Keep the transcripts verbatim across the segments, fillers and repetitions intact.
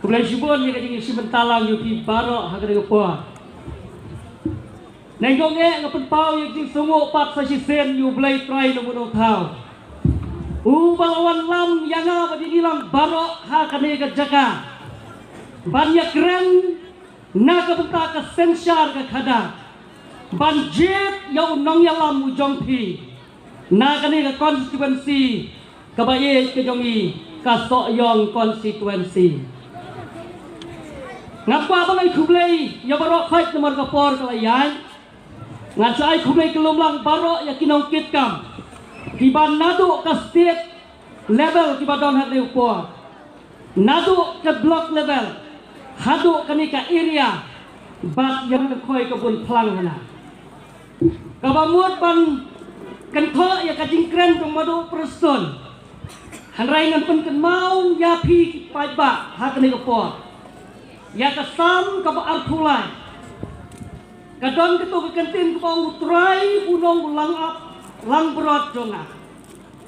Khublei shibun ïa ka jingïashim bynta lang ïa phi baroh ha kane ka por. Nyngkong eh nga pynpaw ïa ka jingsngewnguh pat sa shisien ïa U Blei Trai Nongbuh Nongthaw, uba la wanlam ïa nga bad ïa ngi lang baroh ha kane ka jaka ban ïakren na ka bynta ka synshar ka khadar ban jied ïa u nongïalam u jong phi na kane ka constituency kaba ïeit ka jong i, ka Sohiong constituency. Nga kwah ban ai khublei ïa baroh khoit namar ka por ka la ïaid. Ngan sa ai khublei khlem lang baroh ïa ki nongkitkam kiba naduh ka state level kiba don ha kane ka por, naduh ka block level haduh kane ka area bad ïa ka khoi ka bun phlang hana. Kaba mut ban kynthoh ïa ka jingkren jong Madu Prestone, hynrei ngan pynkynmaw ïa phi ki paidbah ha kane ka por ïa ka Salm kaba arphew lai. Ka don kato ka kyntien kaba ong, U Trai u nong u langap langbrot jong nga,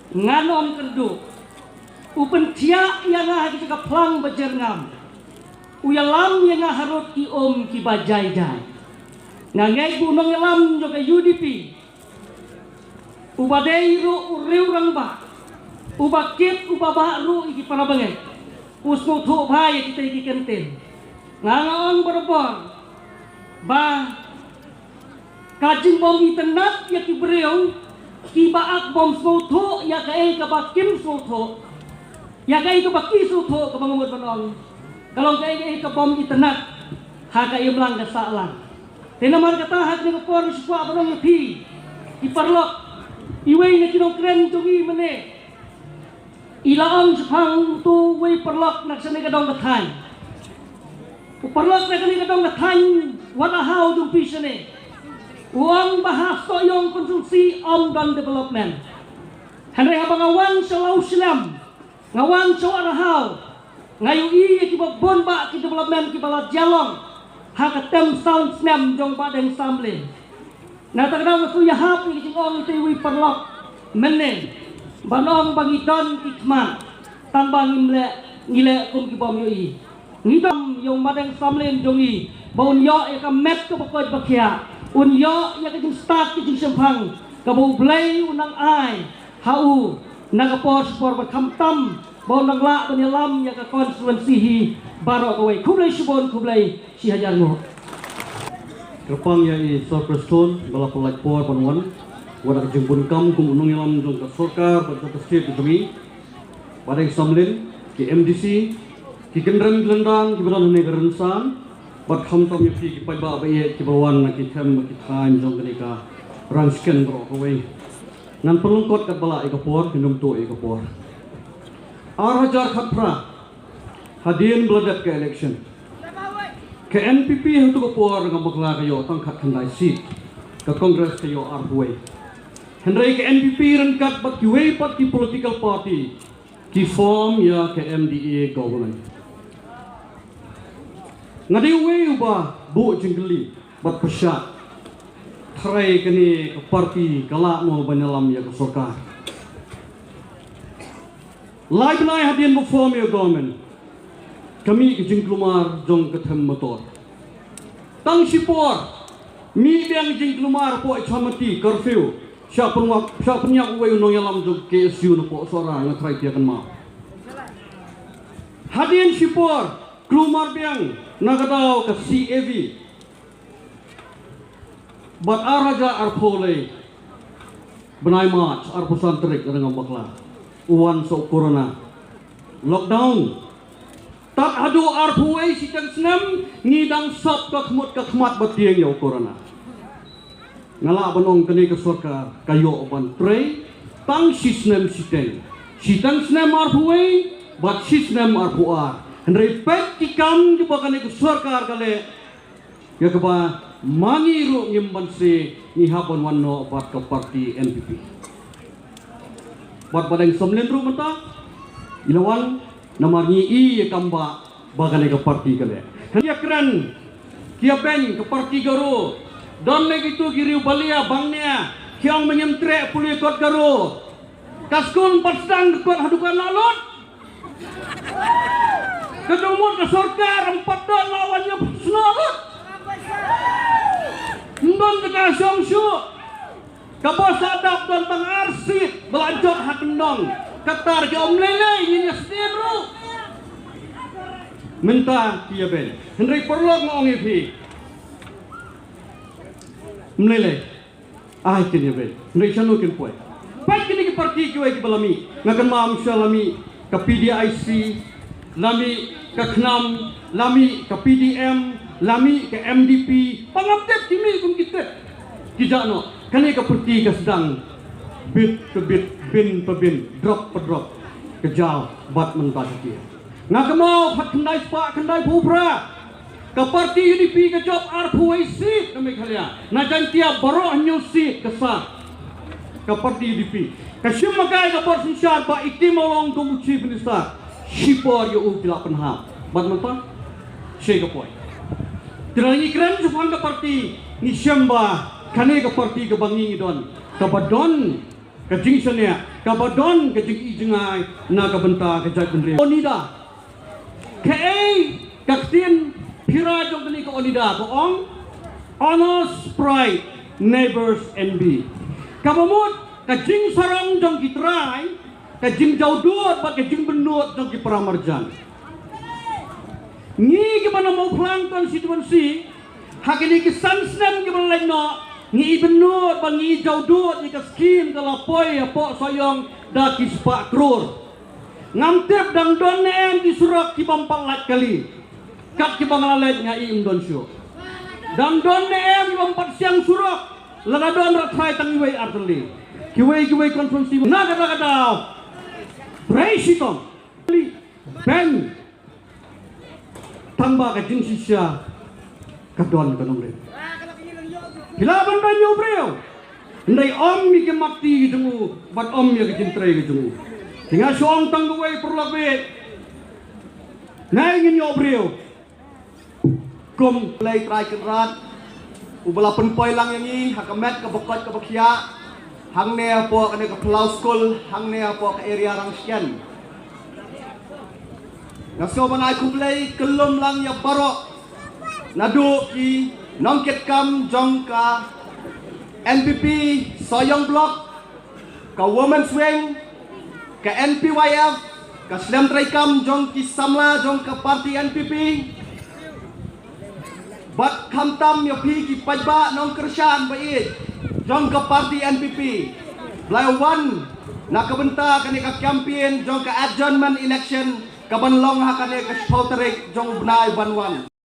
ngan ym kyrduh. U pynthiah ïa nga ha ki jaka phlang ba jyrngam. U ïalam ïa nga harud ki um kiba jai jai. Nga ngeit ba u nongïalam jong ka U D P, uba dei ruh u riew rangbah, uba kit uba bah ruh ïa ki para bangeit, u sngewthuh bha ïa kita ki kyntien. Nga nga ong barabor ba ka jingbym itynnad ïa ki briew kiba ak bym sngewthuh ïa kaei kaba kim sngewthuh, ïa kaei kaba ki sngewthuh, kaba nga mut ban ong ka long kaei kaei ka bym itynnad ha ka imlang ka sahlang. Te namar kata ha kane ka por nga shu kwah ban ong ïa phi ki paralok, iwei na ki nongkren jong ngi mynne i la ong shaphang uto uwei paralok na shane ka dong ka thaiñ. U paralok na kane ka dong ka thaiñ Wadahaw jong phi shane u ong ba ha Sohiong constituency ym don development. Hynrei haba nga wan sha Lawshliam, nga wan sha Wadahaw, nga ïohi ïa kiba bun bah ki development kiba la jia long ha ka term san snem jong Bahdeng Samlin. Na kata ka daw nga shu ïahap ïa ka jingong ïa uwei u paralok mynne ban ong ba ngi don ki khmat, tang ba ngim leh, ngi leh kum ki bym ïohi. Ngi don ïa u Bahdeng Samlin jong ngi ba un ïoh ïa ka met kaba koit ba khiah, un ïoh ïa ka jingstad ka jingshemphang kaba U Blei u nang ai ha u na ka por sha por, ba khamtam ba un nang lah ban ïalam ïa ka constituency hi baroh kawei. Khublei shibun, khublei shi hajar nguh. Kyrpang ïa i Sir Prestone ba la pynlait por ban wan, wat da ka jingbunkam kum u nongïalam jong ka sorkar bad jong ka state jong ngi. Bahdeng Samlin, ki M D C, ki kynrem ki lyndang kiba don hangne ka rynsan, bad khamtam ïa phi ki paidbah ba ïeit kiba wan na ki them bad ki thaiñ jong kane ka Rangshken baroh kawei. Ngan pynlyngkot katba lah ïa ka por, ngin ym tuh ïa ka por. Ar hajar khatphra, hadien ba la dep ka election, ka N P P ha tu ka por Rangbah Bakla ka ïoh tang khatkhyndai seat, ka Congress ka ïoh arphew wei. Hynrei ka N P P ryngkat bad kiwei pat ki political party ki form ïa ka M D A government. Nga dei uwei uba buh jingkylli bad pyrshah, hynrei kane ka party ka lah mo ban ïalam ïa ka sorkar? Lai bnai hadien ba form ïa ka government, ka mih ka jingkulmar jong ka them motor. Tang shipor, mih biang jingkulmar hapoh Chamati, curfew, shah pynwak, shah pynïap uwei u nongïalam jong K S U na poh Sohra, nga tharai phi ïa kynmaw. Hadien shipor, kulmar biang na ka daw ka C A V. Bad ar hajar arphew lai, bnai March, arphew san tarik, Rangbah Bakla, u wan sa u corona. Lockdown. Tad haduh arphew wei shiteng snem, ngi dang sop ka khmut ka khmat ba tieng ïa u corona. Nga lah ban ong kane ka sorkar ka ïoh ban trei tang shisnem shiteng. Shiteng snem arphew wei bad shisnem arphew ar. Hynrei peit ki kam kiba kane ka sorkar ka leh, ïa kaba ma ngi ruh ngim banse, ngi hap ban wan noh bad ka party N P P. Bad Bahdeng Samlin ruh mynta i la wan namar ngi i ïa kam ba, ba kane ka party ka leh. Ki ïa kren, ki ïa beiñ ka party Garo. Don ne kito ki riew Balia, Bangnia, ki ong ba ngim treh pule kot Garo. Ka skul pat sdang, ka kot haduh kan la lut. Ka jong mut ka sorkar em pat don la wan ïa pynshna lut. Em don ka shong shuh. Ka bos la dap don tang ar seat ba la jot ha kyndong. Kata ki ym lei lei ngin ïa sdien ruh. Mynta ki ïa beiñ. Hynrei paralok nga ong ïa phi. Ym lei lei. Ai kin ïa beiñ. Hynrei shano kin poi. Peit kine ki parti kiwei kiba la mih. Nga kynmaw mynshwa la mih ka P D I C, la mih ka KHNAM, la mih ka P D M, la mih ka M D P. Ba ngam tip ki mih kum ki tip. Ki jah noh. Kane ka parti ka sdang bit pa bit, bin pa bin, drop pa drop. Ka jaw bad mynta ka tiar. Nga kynmaw khatkhyndai spah khyndaiphew phra. Ka parti U D P ka jop arphew wei seat na Meghalaya. Na Jaintia baroh hynñiew seat ka sah. Ka parti U D P. Ka shim makai ka bor synshar Bah E T Mawlong kum u Chief Minister. Shipor ïa u ki la pynhap. Bad mynta. Shi ka poi. Te lada ngi kren shaphang ka parti ngi shem ba kane ka parti kaba ngi ngi don. Kaba don ka jingshaniah, kaba don ka jingi jingai na ka bynta ka jaitbynriew. ONIDA. Kaei ka ktien phira jong kane ka ONIDA, ka ong Honest Pride, Neighbors Envy. Kaba mut ka jingsarong jong ki trai, ka jingjaw dud bad ka jingbynnud jong ki para marjan. Ngi kiba na Mawphlang constituency, ha kine ki san snem kiba la leit noh, ngi ibynnud bad ngi jaw dud ïa ka skim ka la poi hapoh Sohiong da ki spah klur. Ngam tip dang don ne em ki surok kibym pat lait kali. Kat kiba nga la leit nga i ym don shuh. Dang don ne em kibym pat siang surok. Lada don ra trai tang iwei ar tylli. Kiwei kiwei constituency na kata kata. Trei shitom. Beiñ. Tang ba ka jingshisha ka don ka nongrim. Phi lah ban beiñ ïa u briew. Hynrei ym ïa ki mat ti ki jong u bad ym ïa ka jingtrei ka jong u. Te nga shu ong tang kawei paralok bad. Nai ngin ïoh briew. Kum Blei Trai Kynrad. Uba la pynpoi lang ïa ngi ha ka met kaba koit kaba khiah. Hangne hapoh kane ka Phyllaw School, hangne hapoh ka area Rangshken. Nga sngewbha ban ai khublei kyllum lang ïa baroh. Naduh ki nongkitkam jong ka N P P Sohiong Block, ka Women's Wing, ka N P Y F, ka shlem treikam jong ki samla jong ka party N P P. Bad khamtam ïa phi ki paidbah nongkyrshan ba ïeit jong ka party N P P. Ba la wan na ka bynta kane ka campaign jong ka adjournment election kaban long ha kane ka shiphew tarik jong u bnai ban wan.